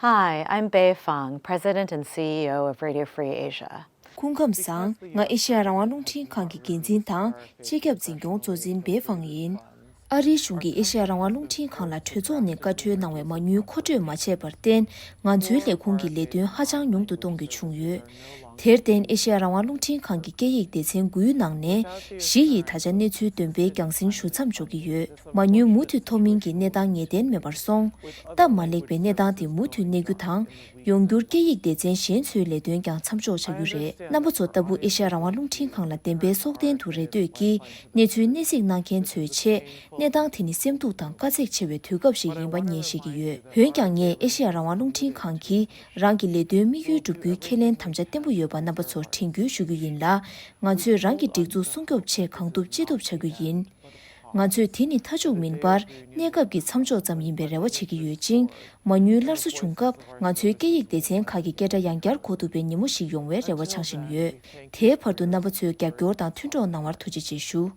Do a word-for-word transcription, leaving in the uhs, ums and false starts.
Hi, I'm Bei Fang, President and C E O of Radio Free Asia. སྐུ་ཁམས་བཟང་། ང་ཨེ་ཤེ་ཡ་རང་དབང་རླུང་འཕྲིན་ཁང་གི་འགན་འཛིན་དང་སྤྱི་ཁྱབ་འཛིན་སྐྱོང་གཙོ་འཛིན་སྦེ་ཧྥང་ཡིན། ཨ་རིའི་གཞུང་གིས་ཨེ་ཤེ་ཡ་རང་དབང་རླུང་འཕྲིན་ཁང་ལ་གྲོས་ཚོགས་ནས་བཀའ་འཁྲོལ་གནང་བའི་མ་དངུལ་མཁོ་སྤྲོད་མ་བྱས་པར་བརྟེན། ང་ཚོའི་ལས་ཁུངས་ཀྱི་ལས་དོན་ཧ་ཅང་ཉུང་དུ་གཏོང་རྒྱུ་བྱུང་ཡོད། དེར་བརྟེན་ཨེ་ཤེ་ཡ་རང་དབང་རླུང་འཕྲིན་ཁང་གི་སྐད་ཡིག་སྡེ་ཚན་དགུའི་ནང་ནས་བཞི་ཡིས་ད་ཆ་གནས་ཚུལ་འདོན་སྤེལ་རྒྱང་སྲིང་ཞུ་མཚམས་འཇོག་གི་ཡོད། མ་དངུལ་མུ་མཐུད་ཐོབ་མིན་གྱི་གནས་སྟངས་ངེས་གཏན་མེད་པར་སོང་། སྟབས་མ་ལེགས་པའི་གནས་སྟངས་དེ་མུ་མཐུད་གནས་རྒྱུ་དང་། ཡོང་འགྱུར་སྐད་ཡིག་སྡེ་ཚན་གཞན་ཚོའི་ལས་དོན་ཀྱང་མཚམས་འཇོག་བྱ་རྒྱུ་རེད། རྣམ་པ་ཚོ་ལྟ་བུ་ཨེ་ཤ་ཡ་རང་དབང་རླུང་འཕྲིན་ཁང་ལ་བདེན་པའི་སྲོག་ལྡན་དུ་རེ་ལྟོས་ཀྱིས་གནས་ཚུལ་གནད་གཟིགས་གནང་མཁན་ཚོའི་ཆེད། གནས་སྟངས་དེ་ནི་སེམས་སྡུག་དང་དཀའ་ཚེགས་ཆེ་བའི་དུས་སྐབས་ཤིག་ཡིན་པ་ངས་ཤེས་ཀྱི་ཡོད། འོན་ཀྱང་ངས་ཨེ་ཤ་ཡ་རང་དབང་རླུང་འཕྲིན་ཁང་གིས་རང་གི་ལས་དོན་དམིགས་ཡུལ་བསྒྲུབ་རྒྱུའི་ཁས་ལེན་དམ་བཅའ་བརྟན་པོ་ཡོད་པ་རྣམ་པ་ཚོར་དྲན་སྐུལ་ཞུ་རྒྱུ་ཡིན་ལ། ང་ཚོས་རང་གི་སྒྲིག་འཛུགས་སྲུང་སྐྱོབ་ཆེད་གང་ཐུབ་ཅི་ཐུབ་བྱ་རྒྱུ་ཡིན། ང་ཚོས་དེ་ནི་མཐའ་མཇུག་མིན་པར་གནས་སྐབས་ཀྱི་མཚམས་འཇོག་ཙམ་ཡིན་པའི་རེ་བ་བྱེད་ཀྱི་ཡོད་ཅིང་། མ་དངུལ་སླར་གསོ་བྱུང་སྐབས་ང་ཚོའི་སྐད་ཡིག་སྡེ་ཚན་ཁག་གི་སྐད་སྒྲ་ཡང་བསྐྱར་གོ་ཐུབ་པའི་ཉིན་མོ་ཞིག་ཡོང་བའི་རེ་བ་འཆང་བཞིན་ཡོད། དེའི་བར་དུ་རྣམ་པ་ཚོས་རྒྱབ་སྐྱོར་དང་མཐུན་གྲོགས་གནང་བར་ཐུགས་རྗེ་ཆེ་ཞུ།